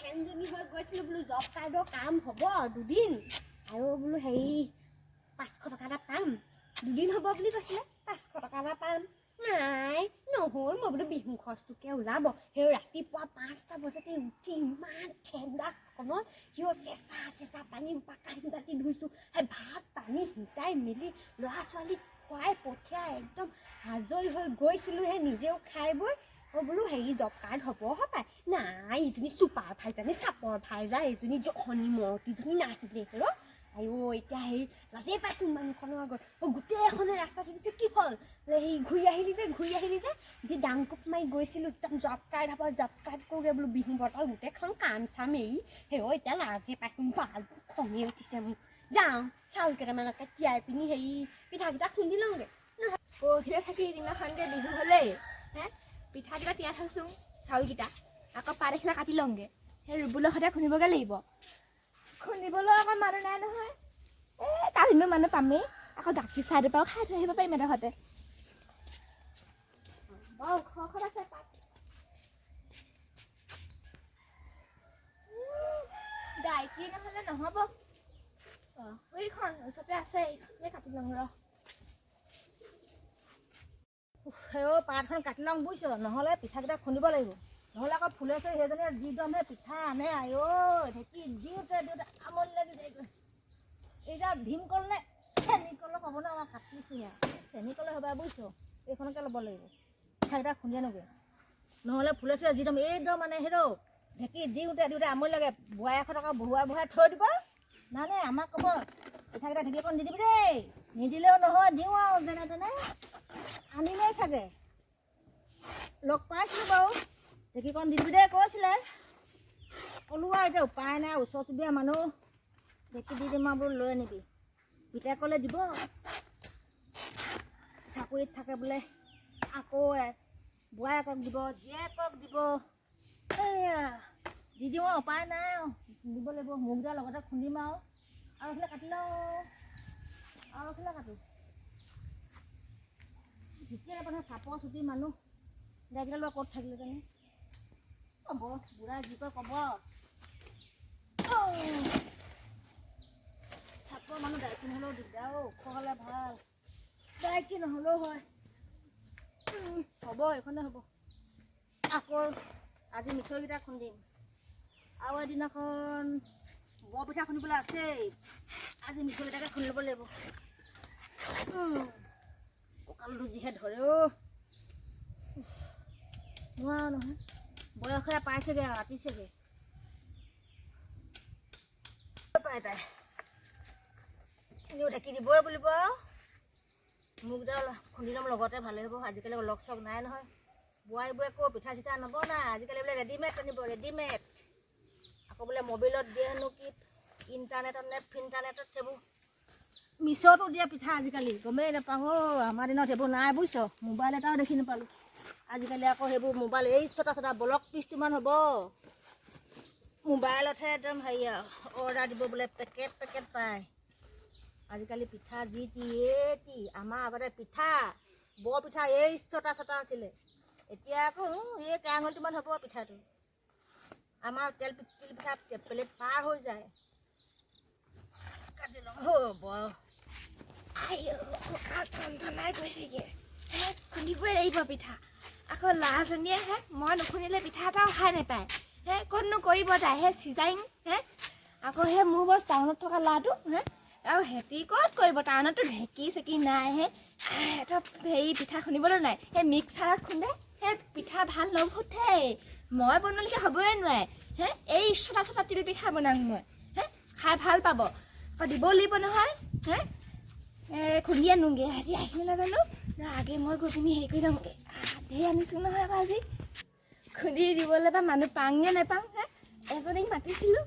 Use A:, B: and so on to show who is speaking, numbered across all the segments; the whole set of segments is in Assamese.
A: হেনজনী হৈ গৈছিলোঁ বোলো জব কাৰ্ডৰ কাম হ'ব দুদিন আৰু বোলো হেৰি 500 টকা এটা পাম, দুদিন হ'ব বুলি কৈছিলে, 500 টকা এটা পাম। নাই নহ'ল, মই বোলো বিহু খৰচটোকে ওলাব। সেই ৰাতিপুৱা 5টা বজাতে উঠি ইমান ঠাণ্ডাখনত সিও চেঁচা চেঁচা পানী কাঁহী বাতি ধুইছোঁ, সেই ভাত পানী সিজাই মেলি ল'ৰা ছোৱালীক খুৱাই পঠিয়াই একদম আজৰি হৈ গৈছিলোঁহে নিজেও খাই বৈ। মই বোলো হেৰি জব কাৰ্ড হ'ব হপায়। নাই, ইজনী চুপাৰ ভাইজানী চাপৰ ভাইজা এইজনী জখনি মৰতিজনী নাহিলে হেৰ। আইঅ, এতিয়া হেৰি লাজেই পাইছোঁ মানুহখনৰ আগত। অ' গোটেইখনে ৰাস্তা সুধিছে কি হ'ল বোলে, হেৰি ঘূৰি আহিলি যে, ঘূৰি আহিলি যে। যি ডাংকোপ মাৰি গৈছিলোঁ একদম জব কাৰ্ড হ'ব, জব কাৰ্ড কৰোঁগৈ বোলো, বিহু বতৰ গোটেইখন কাম চাম এৰি। হেৰ, এতিয়া লাজহে পাইছোঁ, ভাল খঙে উঠিছে মোৰ। যাওঁ চাউল কেইটামানকে তিয়াই পিনি হেৰি পিঠাকেইটা খুন্দি লওঁগৈ।
B: পৰহিলৈ থাকি সেইদিনাখনকে বিহু হ'লেই হে। পিঠাকেইটা তিয়াই থৈছোঁ, চাউলকেইটা আকৌ পাত এখিলা কাটি লওঁগৈ। সেই ৰুবুলৰ সৈতে খুন্দিবগৈ লাগিব। খুন্দিবলৈ আকৌ মানুহ নাই নহয়। এই কালিনো মানুহ পামেই আকৌ, গাখীৰ চাহ পৰাও খাই থৈ আহিব পাৰিম এডোখৰতে। বৰ ওখ ওখত আছে পাত। ডাইকি নহ'লে নহ'ব। অঁ, সেইখন ওচৰতে আছে, এইখনকে কাটি লওঁ ৰ।
C: অ' পাতখন কাটি লওঁ বুজিছ, নহ'লে পিঠাকেইটা খুন্দিব লাগিব। নহ'লে আকৌ ফুলেশ্বৰী সেইজনীয়ে যি দমহে পিঠা আনে, আইঅ, ঢেঁকী দিওঁতে দিওঁতে আমনি লাগি যায়গৈ। এতিয়া ভীমকল নে চেনিকল হ'ব ন, মই কাটিছোঁহে আৰু চেনিকলে হ'ব বুজিছ। এইখনকে ল'ব লাগিব, পিঠাকেইটা খুন্দি আনোগৈ। নহ'লে ফুলেশ্বৰীয়ে যি দম এইদম আনে, সেইটো ঢেঁকী দিওঁতে দিওঁতে আমনি লাগে। বোৱাই 100 টকা বহুৱাই বহুৱাই থৈ দিব, নানে আমাক ক'ব পিঠাকেইটা ঢেঁকী অকণ দি দিবি দেই। নিদিলেও নহয়, দিওঁ আৰু যেনে তেনে। আনিলেই চাগে, লগ পাইছিলোঁ বাৰু, ঢেঁকীকণ দি দিবি দেই কৈছিলে। ক'লো আৰু এতিয়া উপায় নাই, ওচৰ চুবুৰীয়া মানুহ, ঢেঁকী দি দিম আৰু বোলো লৈ আনিবি। পিতেকলে দিব, চাকৰিত থাকে বোলে, আকৌ বোৱায়েকক দিব, জীয়েকক দিব। এইয়া দি দিওঁ আৰু উপায় নাই আৰু দিব লাগিব। মুগ দাল লগতে খুন্দিম আৰু এইফালে কাটি লওঁ, আৰু এইফালে কাটো। ঢেঁকী নাপায়, চাপৰ চুটি মানুহ, দাইকেইটা লোৱা ক'ত থাকিলে জানো। হ'ব, বুঢ়াই যি কয় ক'ব। চাপৰ মানুহ দাইকি নহ'লেও দিগদাৰ। অ' ওখ হ'লে ভাল, দাইকি নহ'লেও হয়। হ'ব, এইখনে হ'ব। আকৌ আজি মিঠৈকেইটা খুন্দিম আৰু এদিনাখন বৰপিঠা খুন্দিবলৈ আছেই। আজি মিঠৈকেইটাকে খুন্দি ল'ব লাগিব। কঁকালটো যিহে ধৰে অ', নোৱাৰো নহয়, বয়সে পাইছেগৈ আৰু আতিছেগৈ পাই তাই। এনেও ঢেঁকী দিবই বুলিব আৰু মুগ দাল খুন্দি ল'ম লগতে, ভালেই হ'ব। আজিকালি লগ চগ নাই নহয়, বোৱাৰীবোৰে একো পিঠা চিঠা নবনায় আজিকালি। বোলে ৰেডিমেড আনিব, ৰেডিমেড। আকৌ বোলে মোবাইলত দিয়ে হেনো, কি ইণ্টাৰনেটত নে ফিণ্টাৰনেটত, সেইবোৰ মিছতো দিয়ে পিঠা আজিকালি, গমেই নাপাওঁ। অ' আমাৰ দিনত সেইবোৰ নাই বুজিছ, মোবাইল এটাও দেখি নাপালোঁ। আজিকালি আকৌ সেইবোৰ মোবাইল এই ছটা ছটা ব্লক পিচটোমান হ'ব, মোবাইলতহে একদম হেৰি আৰু অৰ্ডাৰ দিব বোলে, পেকেট পেকেট পায় আজিকালি পিঠা যি টি এই টি। আমাৰ আগতে পিঠা বৰ পিঠা এই ছটা ছটা আছিলে, এতিয়া আকৌ এই কেৰাঙুলিটোমান হ'ব পিঠাটো। আমাৰ তেল তিল পিঠা প্লেট পাৰ হৈ যায়। কাটি লওঁ হ'ব।
B: আইঅ, কঁকাল ঠনঠনাই গৈছেগৈ। খুন্দিবই লাগিব পিঠা। আকৌ ল'ৰাজনীয়ে হে মই নুখুন্দিলে পিঠা এটাও খাই নাপায় হে। ক'তনো কৰিব তাই হে সিজাইং হে। আকৌ সেই মোৰ বছ টাউনত থকা ল'ৰাটো হে, আৰু সেতি ক'ত কৰিব? টাউনততো ঢেঁকী চেকি নাই হে, সিহঁতৰ হেৰি পিঠা খুন্দিবলৈ নাই, সেই মিক্সাৰত খুন্দে। সেই পিঠা ভাল নুফুঠে, মই বনোৱালৈকে হ'বই নোৱাৰে হে। এই ছটা ছটা তিল পিঠা বনাম মই হে, খাই ভাল পাব। আকৌ দিবও লাগিব নহয় হে। এই খুন্দি আনোগৈ, সিহঁতি আহিলে নাজানো। আগে মই গৈ পিনি হেৰি কৰি লওঁগৈ। ধেৰ আনিছোঁ নহয় আকৌ আজি খুন্দি দিবলৈ বা মানুহ পাং নে নেপাং হে। এজনীক মাতিছিলোঁ,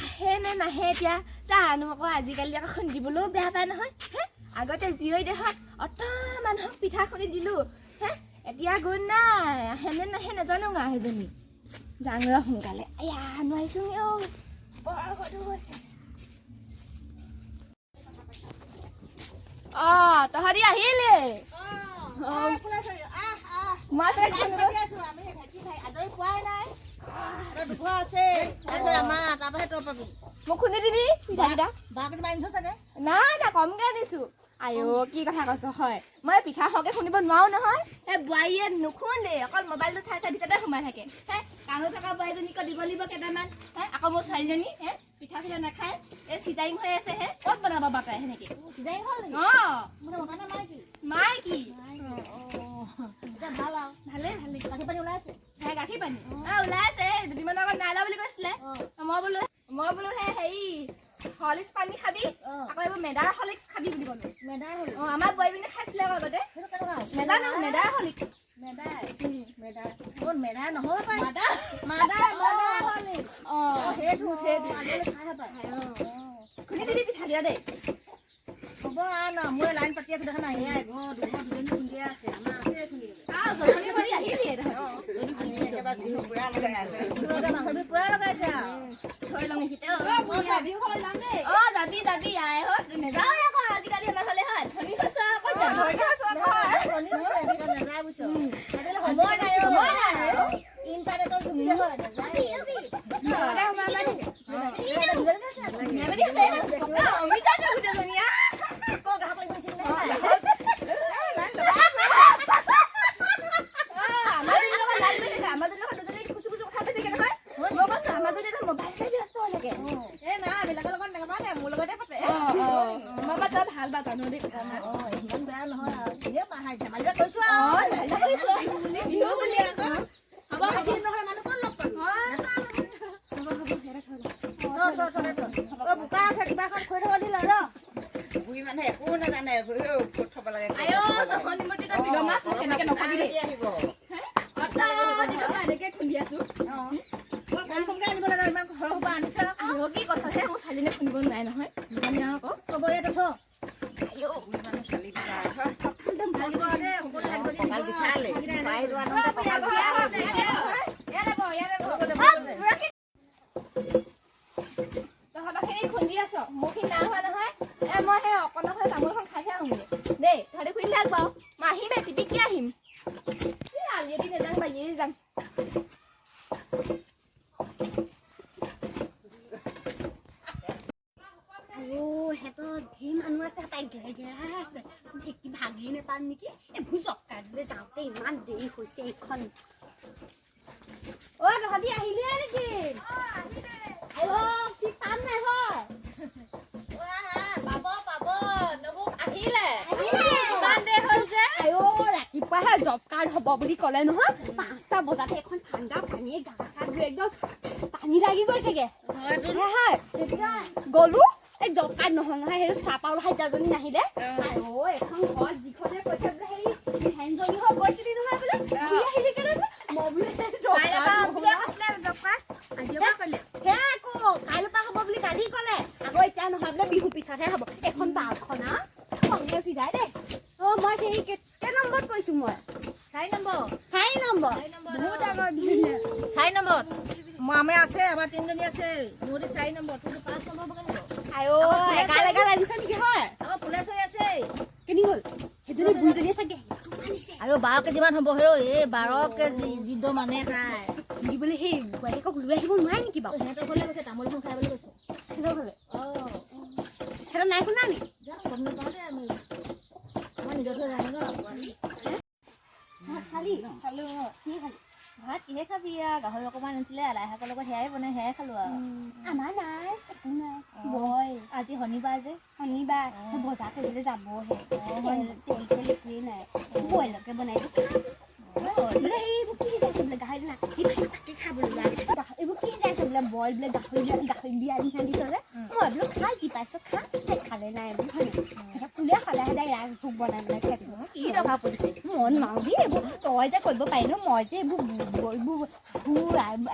B: আহে নে নাহে এতিয়া জানো। আকৌ আজিকালি আকৌ খুন্দিবলৈও বেয়া পায় নহয় হে। আগতে জীয়ৰী দেহত অত মানুহক পিঠা খুন্দি দিলোঁ হে, এতিয়া গৈ নাই, আহে নে নাহে নাজানো আৰু সেইজনী। যাং ৰ সোনকালে। এয়া নোৱাৰিছোঁ অ', বৰ গধুৰ হৈছে। অঁ, তহঁতি আহিলি? মই
C: আজৰি পোৱাই নাই। দুঘৰ আছে। তাৰপিছত আমাৰ, তাৰপৰাহে তই পাবি।
B: মোক খুন্দি দিবি পিঠাকেইটা।
C: বাৰ কেইটামান আনিছ চাগে?
B: নাই নাই, কমকে আনিছো। আইঅ, কি কথা কৈছ হয়, মই পিঠা সৰহকে খুন্দিব নোৱাৰো নহয়। সেই বোৱাৰীয়ে নুখুন্দে, অকল মোবাইলটো চাই চাই ভিতৰতে সোমাই থাকে। হে কাণো থকা বোৱাৰীজনীক দিব লাগিব কেইটামান। হে আকৌ মোৰ ছোৱালীজনী হে পিঠা চিঠা নাখায়, এই চিজাৰিং হৈ আছে। হে ক'ত বনাব বাপাই সেনেকে?
C: চিজাৰিং হ'ল নেকি?
B: অঁ।
C: মোৰ মতা নে মাইকী?
B: মাইকী।
C: এতিয়া ভাল আৰু?
B: ভালে ভালে।
C: গাখীৰ পানী ওলাইছে?
B: হে গাখীৰ পানী ওলাই আছে। দুদিনমানৰ আগত নাই ওলোৱা বুলি কৈছিলে। মই বোলো হে হেৰি হৰলিক্স পানী খাবি, আকৌ এইবোৰ মেডাৰ হৰলিক্স খাবি বুলি ক'লো।
C: মেদাৰ হ'ল?
B: অঁ, আমাৰ বোৱাৰীজনী খাইছিলে আকৌ আগতে।
C: সেইটো কেনেকুৱা?
B: নাজানো, মেডাৰ হৰলিক্স।
C: মেদাৰ, মেদাৰ, অ' মেদাৰ নহয় পাই, মাদাৰ, মাদাৰ, মাদাৰ হৰলিক্স।
B: অঁ।
C: সেইটো সেইটো আজিকালি খাইহে পায়।
B: খুন্দি দিবি পিঠা দিয়া দেই।
C: হ'ব আৰু ন, মই লাইন পাতি আছো দেখা নাই? এয়া এঘৰ দুঘৰ দুজনী খুন্দিয়ে আছে, আমাৰ আছে খুন্দিবলৈ।
B: আহ, জমনি কৰি আহিলিয়ে দেখোন।
C: মাঘৰ বিহু পুৰা লগাইছে আৰু।
B: থৈ লওঁ এইখিনিতে, অ।
C: মই বিহু খাবলৈ যাম দেই।
B: অ, যাবি যাবি। আই হত নেযাওঁ আকৌ আজিকালি আমাৰ ঘৰলে, হয় ধনী হৈছ আৰু, ক'ত যাবি?
C: ধনী হৈছে, সেইকাৰণে নাযায় বুজিছ। আজিকালি সময় নাই অ'।
B: সময় নাই অ'।
C: ইণ্টাৰনেটৰ যুগ যে হয়, নাযায়।
B: ঘৰতে সোমাই সোমাই থাকে।
C: ধুনীয়া
B: ধুনীয়া আছে, পকা অমিতাটো গোটেইজনী, আহ।
C: আকৌ গ্ৰাহক লাগিব নিচিনা নাই?
B: অ, আমাৰজনীৰ লগত লাগ লাগি থাকে। আমাৰজনীৰ লগত দুজনী খুচু খুচু কথা পাতি থাকে নহয়। মই কৈছো, আমাৰজনী দেখোন মোবাইলতে ব্যস্ত হৈ থাকে।
C: এ নাই, বেলেগৰ লগত নাপাতে, মোৰ লগতে পাতে।
B: অ অ, মই বা তই ভাল বা জানো দেই অকণমান।
C: অ, ইমান বেয়া নহয় আৰু, এনেই মাহে ধেমালিতে কৈছো
B: অ।
C: আৰু।
B: ভালে কৰিছো, বিহু বুলি আকৌ। হ'ব হ'ব।
C: মাইকী নহ'লে মানুহ ক'ত লগ পাবি?
B: অ, হ'ব হ'ব, সিহঁতে থৈ লওঁ।
C: থ, থ, থ, থ। অ, বোকা আছে, কিবা এখন খৰি থব দিল ৰ।
D: বুঢ়ী মানুহে একো নাজানে, ক'ত থ'ব লাগে।
B: আইঅ জহনী মূৰ্তি, তই বিলৰ মাছ মোক তেনেকে নকবি দেই।
D: আহিব।
B: হে? অত দিনৰ পৰা এনেকে খুন্দি আছো।
C: বৰ কম কমকে আনিব লাগে, ইমান সৰহ সোপা আনিছ।
B: আইঅ, কি কৈছ হে? মোৰ ছোৱালীজনীয়ে খুন্দিব নোৱাৰে নহয়, সেইকাৰণে আকৌ।
C: হ'ব, ইয়াতে থ।
B: আইঅ।
D: বুঢ়ী মানুহ চালি পিঠা হয়।
C: লাগিব দেই, সকলো লাগিব দেই।
D: কঁকাল বিষালে পাই লোৱা নহ'লে কঁকাল বিষালে।
C: ইয়াতে বহ, ইয়াতে বহ।
B: তহঁতৰখিনি খুন্দি আছ, মোৰখিনি নাই হোৱা নহয়। এ মই সেই অকণ অকণ তামোলখন খাইহে আহোঁগৈ দেই। তহঁতে খুন্দি থাক বাৰু, মই আহিমেই, টিপিককে আহিম। এই আলিয়েদি নাযাওঁ, বালিয়েদি যাম।
A: আৰু সিহঁতৰ ধেৰ মানুহ আছে, পাই গেৰ গেৰাই আছে, ঢেঁকী ভাগেই নাপাম নেকি? এই জব কাৰ্ডলৈ যাওঁতে ইমান দেৰি হৈছে এইখন। অ' তহঁতি আহিলিয়ে নেকি? আইঅ, চিট পাম নাই হয়?
C: পাব পাব, নবৌ আহিলে।
A: আহিলে।
C: ইমান দেৰি হ'ল যে?
A: আইঅ, ৰাতিপুৱাহে জব কাৰ্ড হ'ব বুলি ক'লে নহয়, 5টা বজাতে। এখন ঠাণ্ডা পানীয়ে গা চা ধুই একদম পানী লাগি গৈছেগে। হয় হয়, তেতিয়া গ'লো, এই জব কাৰ্ড নহয় নহয়, সেইটো চাহপাউল হাইজাজনী নাহিলে। আইঅ, এখন ঘৰত যিখনে কৈছে বোলে, সেই হেনজনী হৈ গৈছিলি নহয় বোলে, ঘূৰি আহিলি কেনে বোলে? মই বোলে জব কাৰ্ড নহ'ল। সেয়া আকৌ কাইলৈৰ পৰা হ'ব বুলি কালি ক'লে, আকৌ এতিয়া নহয় বোলে, বিহু পিছতহে হ'ব। এখন বাৰখন আৰু খঙে উঠি যায় দেই। অ, মই সেই কেই নম্বৰত কৈছো মই?
C: 4 নম্বৰ।
A: 4 নম্বৰ।
C: বহুত ডাঙৰ, 4 নম্বৰত মই, আমাৰ আছে, আমাৰ তিনিজনী আছে। মোৰতো 4 নম্বৰ, তোৰতো 5 নম্বৰ হ'ব কেনেকৈ?
A: আইঅ, এগাল এগাল আনিছ নেকি হয়?
C: আকৌ ফুলেশ্বৰী আছে।
A: কেনি গ'ল সেইজনী বুঢ়ীজনীয়ে চাগে আনিছে।
C: আৰু 12 কেজিমান হ'ব হেৰ'। এই 12 কেজি যিটো মানে তাই
A: খুন্দিবলৈ সেই বোৱাৰীয়েকক লৈ আহিব নোৱাৰে নেকি বাৰু?
C: সিহঁতৰ ঘৰলৈ গৈছে, তামোল এখন খাই বুলি কৈছে।
A: সিহঁতৰ ঘৰলৈ?
C: অঁ।
A: সিহঁতৰ নাই শুনা নি?
C: জানো, গম নাপাওঁ দেই, আমি আমাৰ নিজৰ ঘৰ জানো ন।
A: ভাত খালি?
C: খালোঁ।
A: কি খালি?
C: ভাত কিহে খাবি আৰু, গাহৰি অকণমান আনিছিলে লাই শাকৰ লগত, সেয়াই বনাই সেয়াই খালোঁ আৰু।
A: আমাৰ নাই, একো নাই বই।
C: আজি শনিবাৰ যে।
A: শনিবাৰ, সেই বজাৰ কৰিবলৈ যাবহে। তেল তেল চেল একোৱেই নাই, বইলকে বনাই দিওঁ খাম। বোলে এইবোৰ কি সিজাইছে বোলে গাহৰি না, যি পাইছো তাকে খাবলৈ লোৱা। এইবোৰ কি সিজাইছে বোলে বইল বোলে, গাহৰি গাহৰি বিয়া নিচিনা দিছ যে। মই বোলো খা, যি পাইছ খা, খালে নাই বোলো হয় নাই। এতিয়া কোনে সদায় সদায় ৰাজভোগ বনাই বনাই খাই থাকিব?
C: কি দৰকাৰ পৰিছে?
A: মন মাৰো দেই এইবোৰ। তই যে কৰিব পাৰিলো, মই যে এইবোৰ এইবোৰ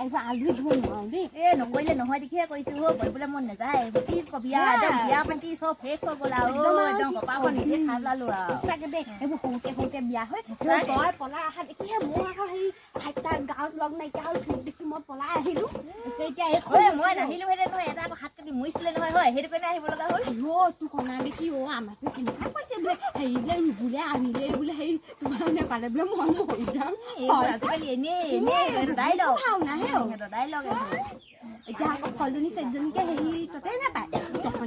A: এইবোৰ আলু দিব নোৱাৰো দেই।
C: এ নকৰিলে নহয় দেখিহে কৰিছো অ', কৰিবলৈ মন নাযায় এইবোৰ। কি কবি আৰু, একদম বিয়া পাতি চব শেষ হৈ গ'ল আৰু।
A: একদম আৰু
C: একদম
A: কি
C: কপালখন নিজে
A: কবি।
C: খাই পেলালো আৰু।
A: সঁচাকে দেই, এইবোৰ সৰুতে সৰুতে বিয়া হৈ
C: সঁচাকে।
A: তই পলাই অহা দেখিহে মোৰ আকৌ হেৰি আইতাৰ গাঁৱত লগ নাইকিয়া হ'ল, তোক দেখি মই পলাই আহিলো এতিয়া এইখন।
C: ঐ, মই নাহিলোহেঁতেন নহয়, এটা আকৌ হাত কাটি মৰিছিলে নহয় হয়, সেইটো কাৰণে আহিব লগা হ'ল।
A: আইঅ, তোক অনা দেখি অ আমাৰতো কেনেকুৱা কৈছে বোলে, হেৰি বোলে ৰুবুলে আনিলে বোলে, হেৰি তোমাৰ নাপালে বোলে মই মৰি যাম।
C: এইবোৰ আজিকালি এনেই এনেই দায়ী। ডাইলগ।
A: ভাওনা হে অ।
C: সিহঁতৰ ডাইলগ এইবোৰ।
A: এতিয়া আকৌ ফলজনী চেটজনীকে হেৰি ততে নাপায়।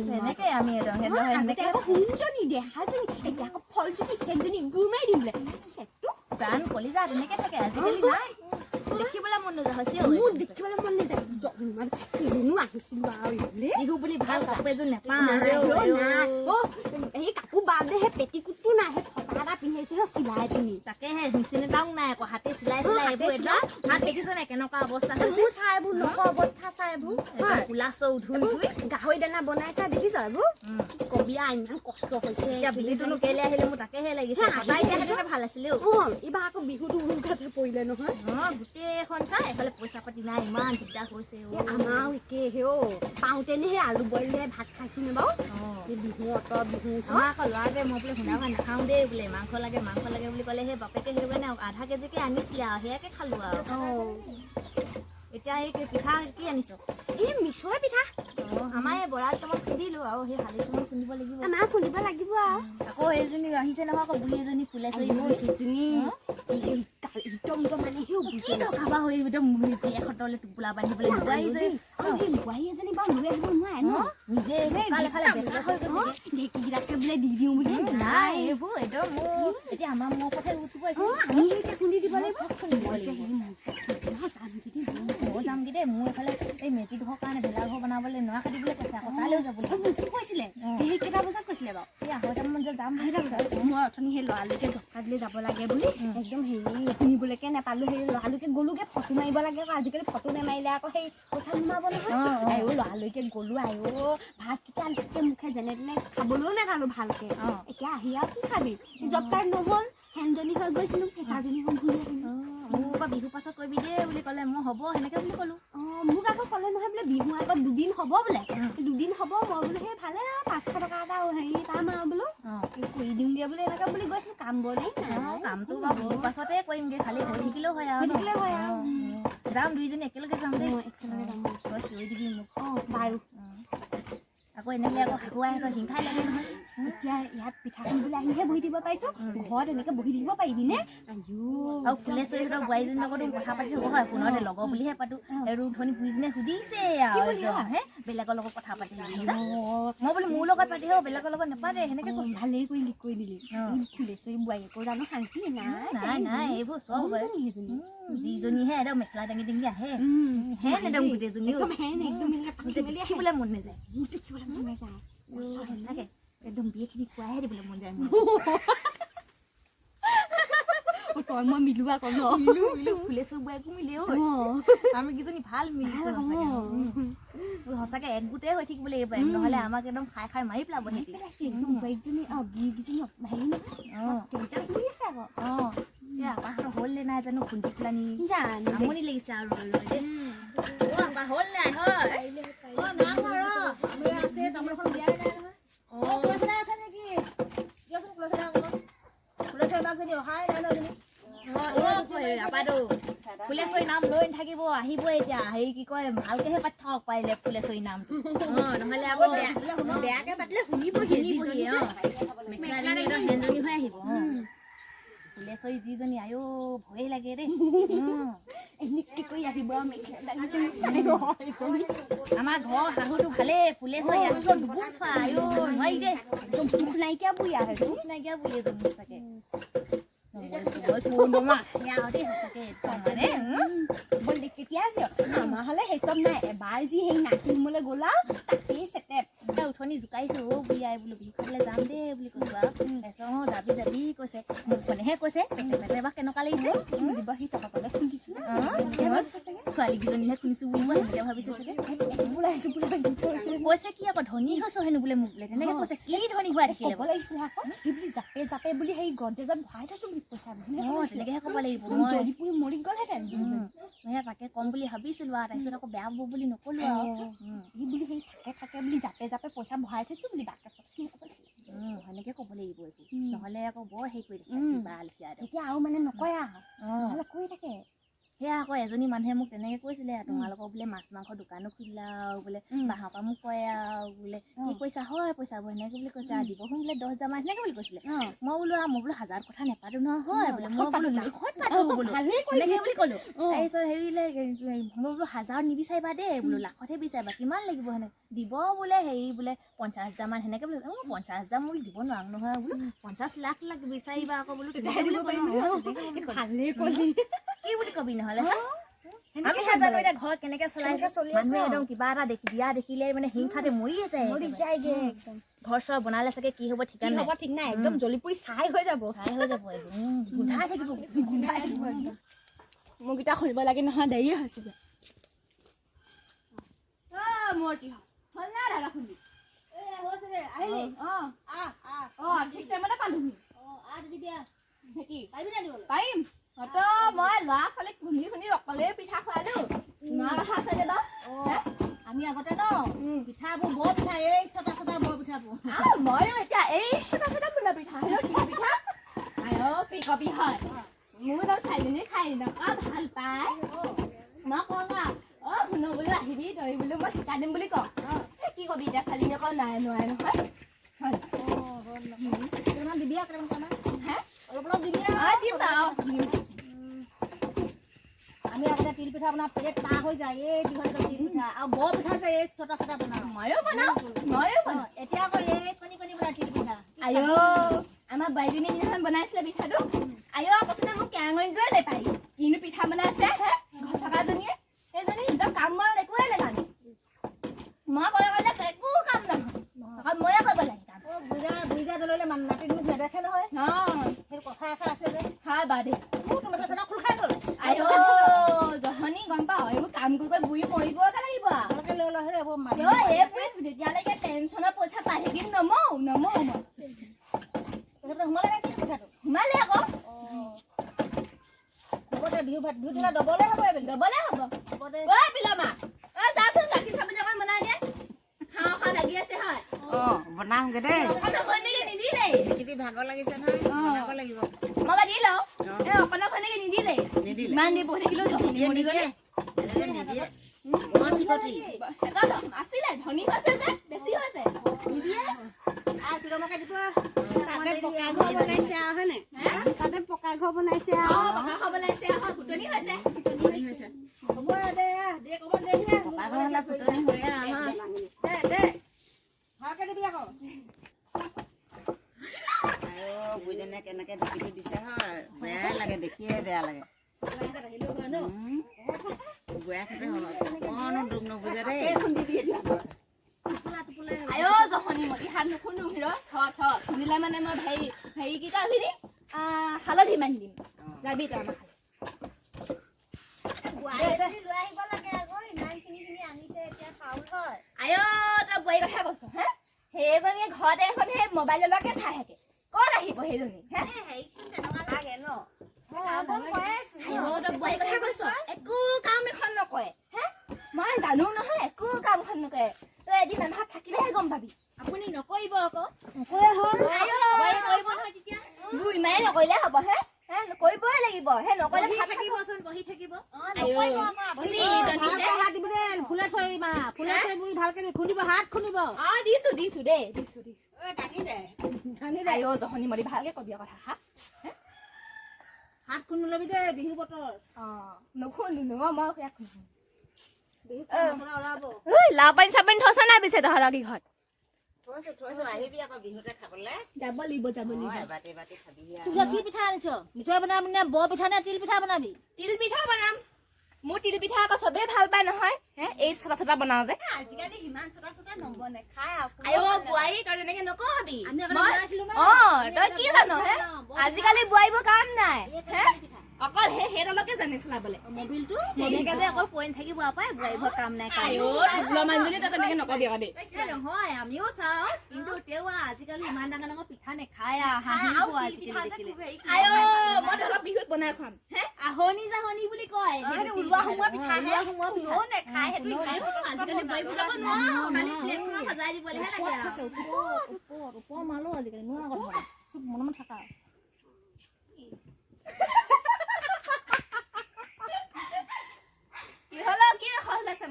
C: সেনেকে আমি একদম সিহঁতৰ
A: আগতে
C: সেনেকে
A: আকৌ সোণজনী দেহাজনী, এতিয়া আকৌ ফলজনী চেটজনী গুৰ মাৰি দিম বোলে চেটটো।
C: জান কলিজা তেনেকে থাকে, আজিকালি নাই, দেখিবলৈ মন নোযোৱা হৈছে অ।
A: মোৰ দেখিবলৈ মন নাযায়। ইমান কেলেনো আহিছিলো আৰু এইবোলে।
C: বিহু বুলি ভাল কাপোৰ এযোৰ নেপাওঁ।
A: নাই অ, নাই অ, এই কাপোৰ বাদ দে, সেই পেটিকোটটো নাই, সেই ফটা এটা পিন্ধি আহিছো, সেই চিলাই পিন্ধি।
C: তাকেহে, মেচিন এটাও নাই আকৌ, হাতে চিলাই চিলাই
A: হাতে
C: এইবোৰ একদম
A: চিলাই।
C: হাত দেখিছ নাই কেনেকুৱা অৱস্থা হৈছে?
A: মোৰ চাই এইবোৰ নখ অৱস্থা চাই এইবোৰ।
C: একদম কোলা চৌ ধুই ধুই।
A: গাহৰি দানা বনাইছা দেখিছ এইবোৰ? কি কবি আৰু, ইমান কষ্ট হৈছে।
C: এতিয়া বিহুটোনো কেলে আহিলে, মোৰ তাকেহে লাগিছে।
A: হে,
C: সদায় দিয়া হেঁতেনে ভাল আছিলে অ।
A: অ, এইবাৰ আকৌ বিহুটো উৰুকাতে পৰিলে নহয়।
C: অ, গোটেইখন চাই এইফালে পইচা পাতি নাই, ইমান দিগদাৰ হৈছে অ।
A: এই আমাৰো একেই হে অ। পাওঁতেনে সেই আলু বইল লৈ ভাত খাইছো নে বাৰু।
C: অ।
A: এই বিহু অত বিহু ওচৰত।
C: আমাৰ আকৌ ল'ৰাটোৱে মই বোলে শুনা ভাত নাখাওঁ দেই বোলে, মাংস লাগে মাংস লাগে বুলি ক'লে, সেই বাপেকে সেইটো কাৰণে আধা কেজিকে আনিছিলে আৰু সেয়াকে খালো আৰু।
A: অ।
C: এতিয়া এই কি পিঠা কি আনিছ?
A: এই মিঠৈ পিঠা।
C: অ, আমাৰ এই বৰা দুটামান খুন্দিলো আৰু সেই শালি দুটামান খুন্দিব লাগিব।
A: আমাৰ খুন্দিব লাগিব আৰু।
C: আকৌ সেইজনী আহিছে নহয়, আকৌ বুঢ়ী এজনী ফুলেশ্বৰী বৌ।
A: সেইজনী একদম মানে সেই
C: কি দৰকাৰ বাৰু সেই একদম জীয়েকহঁতলৈ টোপোলা বান্ধিবলৈ বোৱাৰী যে।
A: আৰু সেই বোৱাৰী এজনী বাৰু লৈ আহিব নোৱাৰে ন?
C: নিজে কঁকাল এফালে বেকা হৈ গৈছে।
A: ঢেঁকীকেইটাকে বোলে দি দিওঁ বুলি।
C: নাই, এইবোৰ একদম মোৰ এতিয়া আমাৰ মূৰৰ কথাই উঠিব।
A: অ, আমি এতিয়া খুন্দি দিব লাগিব।
C: চব খুন্দি দিব
A: মই যে
C: লাগিব।
A: সেই যামগে দেই।
C: ময়ো যামগে দেই। মোৰ এইফালে এই মেজি ঘৰৰ কাৰণে ভেলাঘৰ বনাবলৈ নৰা কাটিবলৈ কৈছে, আকৌ তালৈও যাব লাগিব।
A: মোকো কৈছিলে। সেই কেইটা বজাত কৈছিলে বাৰু?
C: এই 2:30মান বজাত যাম বুলি কৈছে।
A: মই অথনি সেই লৰালৰিকে জব কাৰ্ডলৈ যাব লাগে বুলি একদম হেৰি শুনিবলৈকে নাপালো। সেই লৰালৰিকে গ'লোগে, ফটো মাৰিব লাগে আকৌ আজিকালি, ফটো নেমাৰিলে আকৌ সেই পইচা নোসোমাব নহয়।
C: অ, অ।
A: আইঅ, লৰালৰিকে গ'লো, আইঅ ভাতকেইটা নাকে মুখে যেনে তেনে খাবলৈও নাপালো ভালকে।
C: অ।
A: এতিয়া আহি আৰু কি খাবি? জব কাৰ্ড নহ'ল, হেনজনী হৈ গৈছিলো, ফেঁচাজনী হৈ ঘূৰি আহিলো।
C: অ, মোৰ পৰা বিহু পাছত কৰিবি দেই বুলি ক'লে, মই হ'ব সেনেকে বুলি ক'লো।
A: অ, মোক আকৌ ক'লে নহয় বোলে বিহু আগত দুদিন হ'ব বোলে, দুদিন হ'ব। মই বোলো সেই ভালে আৰু 500 টকা এটা হেৰি পাম আৰু বোলো, কৰি দিওঁগে বোলে এনেকে বুলি গৈছিলো। কাম বনেই নাই।
C: অ, কামটো বাৰু বিহু পাছতে কৰিমগে, খালি হৈ থাকিলেও হয় আৰু
A: হৈ
C: ন?
A: থাকিলেও হয় আৰু।
C: অ, যাম দুইজনী একেলগে যাম দেই।
A: অ, একেলগে যাম।
C: তই চিঞৰি দিবি মোক।
A: অ, বাৰু।
C: আকৌ এনেকে আকৌ শাহুৱাই সিহঁতৰ হিংসাই লাগে নহয়।
A: এতিয়া ইয়াত পিঠা খুন্দিবলৈ আহিহে বহি থাকিব পাৰিছো, ঘৰত এনেকে বহি থাকিব পাৰিবি নে? আইঅ।
C: আৰু ফুলেশ্বৰীহঁতৰ বোৱাৰীজনীৰ লগতো কথা পাতি থাকো হয় ফোনতে, লগৰ বুলিহে পাতো। আৰু ধনী বুঢ়ীজনীয়ে সুধিছে আৰু একদম, হে বেলেগৰ লগত কথা পাতি সুধিছা? মই বোলো মোৰ লগত পাতি হে, বেলেগৰ লগত নাপাতে সেনেকে কৈছো।
A: ভালেই কৰিলি, কৈ দিলি।
C: অ।
A: ফুলেশ্বৰী বোৱাৰীয়েকৰ জানো শান্তি নাই?
C: নাই নাই, এইবোৰ চব হয়।
A: কোনজনী সেইজনী?
C: যিজনীহে একদম মেখেলা দাঙি দাঙি আহে, হেন একদম গোটেইজনীও।
A: একদম হেন একদম এনেকে পাতি মেলি আহে।
C: দেখিবলৈ মন নাযায়।
A: মোৰ দেখিবলৈ মন নাযায়।
C: সঁচাকে একদম বিয়েখিনি খোৱাইহে দিবলৈ মন যায় মোৰ।
A: অ, তই মই মিলো আকৌ ন?
C: মিলো মিলো, ফুলেশ্বৰী বোৱাৰীকো মিলে ঐ।
A: অ।
C: আমি কেইজনী ভাল মিলিছো
A: ভাল,
C: সঁচাকে।
A: অ।
C: সঁচাকে একগোটেই হৈ থাকিব লাগিব, নহ'লে আমাক একদম খাই খাই মাৰি পেলাব
A: মাৰি
C: সিহঁতি।
A: পেলাইছে একদম। বোৱাৰীজনী, অ, বুঢ়ীকেইজনী হেৰি নহয়,
C: অ।
A: ডেঞ্জাৰাছ বুলি আছে আকৌ।
C: অ, এতিয়া আপাহঁতৰ হ'ল নে নাই জানো খুন্দি পেলানি।
A: জানো দেই।
C: আমনি লাগিছে আৰু ৰৈ ৰৈ দেই। অ, আপা হ'ল নাই হয়?
D: অ, নাই হোৱা ৰ, আমি আছে তামোলখন দিয়াই নাই নহয়। অ, কুলেশ্বৰী আছে নেকি? দিয়কচোন কুলেশ্বৰী অকণমান। কুলেশ্বৰী মাকজনী অহাই নাই নহয় এজনী।
C: আপাটো ফুলেশ্বৰী নাম লৈ নাথাকিব, আহিব এতিয়া। হেৰি কি কয়, ভালকেহে পাতি থাকক পাৰিলে ফুলেশ্বৰী নামটো। অ, নহ'লে আকৌ
A: বেয়াকে পাতিলে শুনিবহি।
C: শুনিবহি। অ, মেখেলা দাঙি একদম হেনজনী হৈ আহিব। অ, ফুলেশ্বৰী যিজনী, আইঅ ভয়ে লাগে দেই।
A: এনেকে কৰি আহিব আৰু মেখেলা দাঙি।
C: আমাৰ ঘৰৰ শাহুটো ভালেই, ফুলেশ্বৰী আকৌ দুগুণ চোৱা, আইঅ নোৱাৰি দেই।
A: একদম সুখ নাইকিয়া বুঢ়ী আৰু সেইটো।
C: দুখ নাইকিয়া বুলি এজনী সঁচাকে। কোনোবা আছে আৰু দেই সঁচাকে একদম মানে।
A: ব'ল দে, কেতিয়া আজি আমাৰ হ'লে সেই চব নাই। এবাৰ যি সেই নাৰ্ছিং হোমলৈ গ'ল আৰু তাতেই চেটেপ।
C: এতিয়া উঠনি জোকাইছো, অ বুঢ়ী আই বোলো বিহু খাবলৈ যাম দেই বুলি কৈছো আৰু। তাৰপিছত অ যাবি যাবি কৈছে, মুখখনেহে কৈছে, পেটে পেটে বা কেনেকুৱা লাগিছে।
A: দিব সি টকালৈ খুন্দিছো না।
C: ছোৱালীকেইজনীহে খুন্দিছো বুলি মই সেনেকে ভাবিছে চাগে।
A: বোলা সেইটো বোলা দি থৈছে।
C: কৈছে কি আকৌ ধনী হৈছো হেনো বোলে মোক বোলে তেনেকে কৈছে। কি ধনী হোৱা দেখিলে?
A: ক'ব লাগিছিলে আকৌ সেই বুলি জাপে জাপে বুলি সেই গডৰেজত ভৰাই থৈছো বুলি পইচা বুলি।
C: অ, তেনেকেহে ক'ব লাগিব মই।
A: জৰি পুৰি মৰি গ'লহেঁতেন।
C: মই তাকে ক'ম বুলি ভাবিছিলো আৰু তাৰপিছত আকৌ বেয়া পাব বুলি নক'লো আৰু।
A: সি বুলি সেই থাকে থাকে বুলি জাপে জাপে পইচা ভৰাই থৈছো বুলি বাকচত কি ক'ব লাগিছিলে।
C: সেনেকে ক'ব লাগিব এইবোৰ, নহ'লে আকৌ বৰ হেৰি কৰি থাকে কিবা লেখীয়া একদম।
A: এতিয়া আৰু মানে নকয় আৰু, নহ'লে কৈ থাকে।
C: সেয়া আকৌ এজনী মানুহে মোক তেনেকে কৈছিলে, তোমালোকৰ বোলে মাছ মাংস দোকানো খুলিলা আৰু বোলে বাঁহৰ পৰা মোক কয় আৰু বোলে কি পইচা হয় পইচাবোৰ সেনেকে বুলি কৈছে, আৰু দিবচোন বোলে 10,000 মান সেনেকে বুলি কৈছিলে। মই বোলো আৰু মই বোলো হাজাৰ কথা নেপাতো নহয় বোলে, মই বোলো লাখত পাতো বোলো সেনেকে বুলি ক'লো। তাৰপিছত হেৰি মই বোলো হাজাৰ নিবিচাৰিবা দেই বোলো, লাখতহে বিচাৰিবা, কিমান লাগিব সেনেকে দিব বোলে হেৰি বোলে 50,000 মান সেনেকে বুলি। মই 50,000 বোলো দিব নোৱাৰো নহয় বোলো, 50 লাখ লাখ বিচাৰিবা আকৌ বোলো, তেনেকে বুলি ক'লো। কি বুলি কবি নহ'লে, আমিহে জানো এতিয়া ঘৰ কেনেকে চলাইছে। মানুহে একদম কিবা এটা দেখি দিয়া দেখিলে মানে হিংসাতে মৰিয়ে যায়,
A: মৰি যায়গে একদম।
C: ঘৰ চৰ বনালে চাগে কি হ'ব ঠিকান নাই,
A: হ'ব ঠিক নাই, একদম জ্বলি পুৰি ছাই হৈ যাব,
C: ছাই হৈ যাব, গোন্ধাই থাকিব,
A: গোন্ধাই থাকিব একদম।
B: মোৰকেইটা খুলিব লাগে নহয়, দেৰিয়ে হৈছেগৈ। মূৰ্তি হ'ল না দাদা খুন্দি? অঁ, ঠিক টাইমতে পালোহি। পাৰিম হয়তো, মই ল'ৰা ছোৱালীক খুন্দি খুন্দি অকলেই পিঠা খুৱালো, নোৱাৰা কথা আছে নে বাৰু?
C: আমি আগতে ন পিঠাবোৰ বৰ পিঠা, এই চটা চটা বৰ পিঠাবোৰ।
B: ময়ো এতিয়া এই চটা চটা বোলা পিঠা, তিল পিঠা আয়ো কি কবি হয়, মোৰ একদম ছোৱালীজনী খাই এনেকুৱা ভাল পায়। মই কওঁ অ শুনো বোলো আহিবি তই বোলো মই শিকাই দিম বুলি কওঁ। কি কবি এতিয়া ছোৱালীজনী আকৌ নাই নোৱাৰে নহয়।
C: দিবি অলপ অলপ দিবি।
B: দিম বাৰু।
C: আমি আগতে তিল পিঠা বনাওঁ, প্লেট পাৰ হৈ যায় এই দীঘল দীঘল তিল পিঠা, আৰু বৰ পিঠা যে এই চটা চটা বনাওঁ।
B: ময়ো বনাওঁ, ময়ো বনাওঁ।
C: এতিয়া আকৌ এই কণী কণী বনাই তিল পিঠা।
B: আয়ো আমাৰ বোৱাৰীজনী দিনাখন বনাইছিলে পিঠাটো, আয়ো কৈছে মোক কেৰাঙনিটোৱে নেপায়, কিনো পিঠা বনাইছে হে ঘৰত থকাজনীয়ে, সেইজনী একদম কাম বন একোৱে নাজানে। মই কৰে ক'লে একো কাম নহয়, অকল ময়ে কৰিব লাগে কাম।
C: বুঢ়ী দললে মাটি নেদেখে নহয়, সেইটো কথা এষাৰ আছে যে।
B: হয় বাৰু দেই।
C: মোৰ তোমাৰ মেখেলা খোল খাই গ'ল।
B: আয়ো জহনি গম পাওঁ, এইবোৰ কাম কৰি কৰি বুঢ়ী মৰিবকে লাগিব। যেতিয়ালৈকে পেঞ্চনৰ পইচা পাই থাকিম নমও নমও মই। সোমালে আকৌ ডবলে হ'ব। ঐ বিলমা, ঐ যাচোন গাখীৰ চাহ অকণ বনাই দে, খাওঁ খাওঁ লাগি আছে হয়।
E: বনামগে দেই,
B: নিদিলেই
E: ভাগৰ লাগিছে নহয়, বনাব লাগিব।
B: মই বাদি লওঁ, এই অকণৰ ঘৈণীয়েকে নিদিলেই, ইমান দেৰি বহি থাকিলেও জহনি মৰি গ'লে। আছিলে ধনী হৈছে যে বেছি হৈছে নিদিয়ে।
A: তাতে পকা ঘৰ বনাইছে,
B: পকা ঘৰ বনাইছে, ফুটনি হৈছে।
E: বুঢ়ীজনীয়ে কেনেকে ঢেঁকীটো দিছে হয়, বেয়াই লাগে, দেখিয়ে বেয়া লাগে। অকণো দুখ নুবুজে দেই।
B: আয়ো জহনি মতি হাত নুখুন্দো হিৰ, থ থ খুন্দিলে মানে মই হেৰি হেৰি কি কয় এইখিনি হালধি মানি দিম, যাবি তই আমাৰ খালে। আয়ো তই বোৱাৰী কথা কৈছ হে, সেইজনীয়ে ঘৰতে এখন সেই মোবাইললৈকে চাই থাকে, ক'ত আহিব সেইজনী হে? তই বোৱাৰী কথা কৈছ, একো কাম এখন নকৰে হে, মই জানো নহয় একো কামখন নকৰে। তই এদিন আমাৰ থাকিলেহে গম পাবি।
C: আপুনি নকৰিব আকৌ,
B: বুঢ়ী মায়ে নকৰিলে হ'ব হে, কৰিবই লাগিব হে, নকৰিলে ভাত
C: থাকিবচোন, বহি থাকিব।
B: দিছো দিছো দেই, দিছো দিছো। আয়ো জহনি মৰি ভালকে কবি কথা। হা
C: হাত খুন্দি ল'বি দেই, বিহু বতৰ।
B: নুখুন্দো মই সেয়া খুন্দো। লাও পানী চাপানী থৈছ নাই পিছে তহঁতৰ কি ঘৰত? যাব লাগিব, যাব লাগিব।
C: কি পিঠা আনিছ? মিঠৈ বনাবি নে বৰ পিঠা নে তিল পিঠা বনাবি?
B: তিল পিঠা বনাম। মোৰ তিল পিঠা আকৌ চবেই ভাল পায় নহয় হে, এই চটা চটা বনাও যে।
A: আজিকালি সিমান চটা চটা নবনাই খাই।
B: আয়ো বোৱাৰী তই তেনেকে নকবি। অ তই কি জান হে, আজিকালি বোৱাৰীবোৰ কাম নাই হে, অকল সেই তলকে জানে চলাবলে
C: মবিলটো, তেনেকে যে অকল কৈ নাথাকিব পাই, বোৱাৰীবোৰ কাম নাই।
B: আয়ো মানুহজনী তই তেনেকে নকবি আকৌ দেই।
C: নহয় আমিও চাওঁ, কিন্তু তেওঁ আজিকালি ইমান ডাঙৰ ডাঙৰ পিঠা নেখায়। হাঁহিব আজিকালি দেখিলে।
B: আয়ো মই তহঁতক বিহুত বনাই খুৱাম হে,
C: আহনি জাহনি বুলি কয়,
A: ওলোৱা সোমোৱা পিঠা কোনেও নেখায় সেইটো।
B: আজিকালি বোৱাৰীবোৰ যাব নোৱাৰো,
C: খালি প্লেটখনত সজাই দিবলৈহে লাগে। ওপৰত ওপৰ মালো আজিকালি নোৱাৰো কথা, চব মনে মনে থাকা।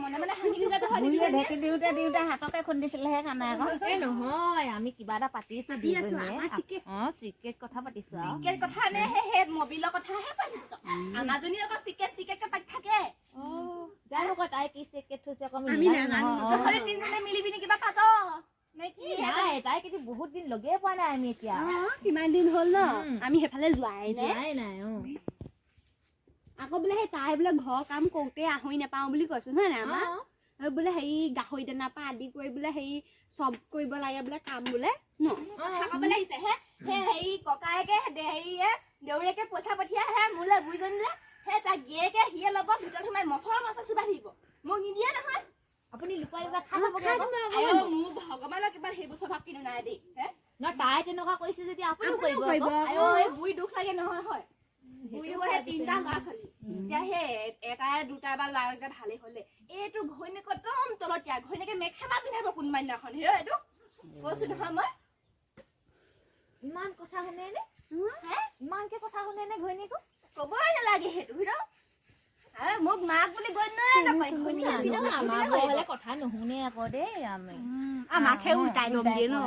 B: মনে মনে হাঁহি দিছে তহঁত
E: বুঢ়ীয়ে
B: দুজনীয়ে।
E: ঢেঁকী দিওঁতে দিওঁতে হাতকে খুন্দিছিলে, সেইকাৰণে আকৌ।
C: এই নহয়, আমি কিবা এটা পাতিছো।
A: পাতি আছো, আমাৰ চিক্ৰেট।
C: অ, চিক্ৰেট কথা পাতিছো আৰু।
B: চিকেট কথা নে সেই মবিলৰ কথাহে পাতিছ? আমাজনী আকৌ চিকেট চিকেটকে পাতি থাকে।
C: জানো আকৌ তাই কি চিক্ৰেট থৈছে আকৌ।
A: আমি নাজানো।
B: তহঁতে তিনিজনে মিলি পিনি কিবা পাত নে কি?
C: নাই, তাই কিন্তু বহুত দিন লগেই পোৱা নাই আমি এতিয়া।
A: অ, কিমান দিন হ'ল ন আমি সেইফালে যোৱাই নাই।
C: যোৱাই নাই, অ।
A: আকৌ বোলে সেই তাই বোলে ঘৰৰ কাম কৰোঁতে আহৰি নাপাওঁ বুলি কৈছো নহয় নাই আমাৰ আৰু বোলে হেৰি গাহৰি দানা পৰা আদি কৰি বোলে হেৰি চব কৰিব লাগে বোলে কাম বোলে ন।
B: কথা ক'বলৈ আহিছে হে। সেই হেৰি ককায়েকে হেৰিয়ে দেউৰেকে পইচা পঠিয়াই হে মোলৈ, বুইজনীলে। সেই তাৰ গিয়েকে সিয়ে ল'ব, ভিতৰত সোমাই মছৰ মছৰ চোবাই থাকিব, মোক নিদিয়ে নহয়।
C: আপুনি লুকুৱাই লুকুৱাই খাই থাকগে আকৌ।
B: আইঅ, মোৰ ভগৱানৰ কিবা সেইবোৰ স্বভাৱ কিন্তু নাই দেই হে।
C: নহয়, তাই তেনেকুৱা কৰিছে যেতিয়া আপুনিও কৰিব
A: কৰিব।
C: আকৌ।
B: আইঅ, এই বুঢ়ী দুখ লাগে নহয়। হয়, বুঢ়ী সেই তিনিটা ল'ৰা ছোৱালী এতিয়া, সেই এটাই দুটা বা ল'ৰা কেইটা ভালেই হ'লে, এইটো ঘৈণীয়েক একদম তলতীয়া। ঘৈণীয়েকে মেখেলা পিন্ধাব কোনোবা দিনাখন। হেৰ, এইটো কৈছো নহয় মই।
C: ইমান কথা শুনে নে?
B: হে?
C: ইমানকে কথা শুনে নে ঘৈণীয়েকো?
B: ক'বই নালাগে সেইটো। হিৰ, আৰু মোক মাক বুলি গণ্যই নকৰে ঘৈণীয়েকে। যিটো
C: আমাৰ
B: সেইটোৱে
C: ঘৰ
B: কৰিব।
C: হ'লে কথা নুশুনে আকৌ দেই আমি।
A: আমাকহে উল্টাই দম দিয়ে ন।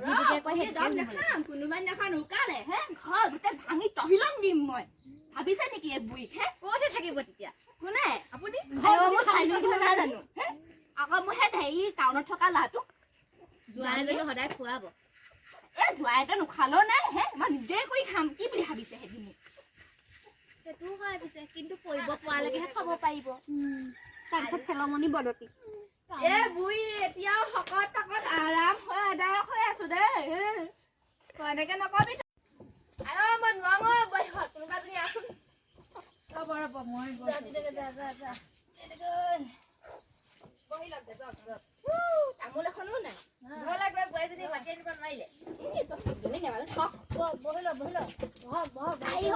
C: যিটোকে কয়
B: ৰ,
C: সেইটোকে
B: দম
C: শুনিব।
B: নাখাম। কোনোবা দিনাখন উকালে হে ঘৰ গোটেই ভাঙি তহিলং দিম মই। ভাবিছে নেকি এই বুঢ়ীক হে?
C: ক'তহে থাকিব তেতিয়া?
B: কোনে?
C: আপুনি।
B: আইঅ, মোৰ চাইজৰ নাই জানো হে? আকৌ মোৰ সেই হেৰি টাউনত থকা ল'ৰাটো।
C: জোঁৱাইজনী সদায় খুৱাব।
B: এ, জোঁৱাই এটা নোখালেও নাই হে, মই নিজে কৰি খাম। কি বুলি ভাবিছে সেদি মোক?
C: সেইটোও হয় পিছে, কিন্তু কৰিব পোৱালৈকেহে খাব পাৰিব।
A: তাৰপিছত চেলমণি বদতি।
B: এ বুঢ়ী, এতিয়াও শকত পাকত আৰাম হৈ আদায় হৈ আছো দেই। হে। তই এনেকে নকবি। আইঅ, মই নোৱাৰো অ, বহিব। কোনোবা এজনী আছোন।
C: ৰ'ব ৰ'ব, মই
D: যা, যা, যা, যা। বহি লওক দে, যাওক, যাওক।
B: তামোল এখনো নাই।
D: ঘৰলৈ গৈ বোৱাৰীজনী মাতি আনিব নোৱাৰিলে?
B: ইজনী নেমানো থক।
D: বহি লওক, বহি লওক। বহক, বহক।
B: আইঅ।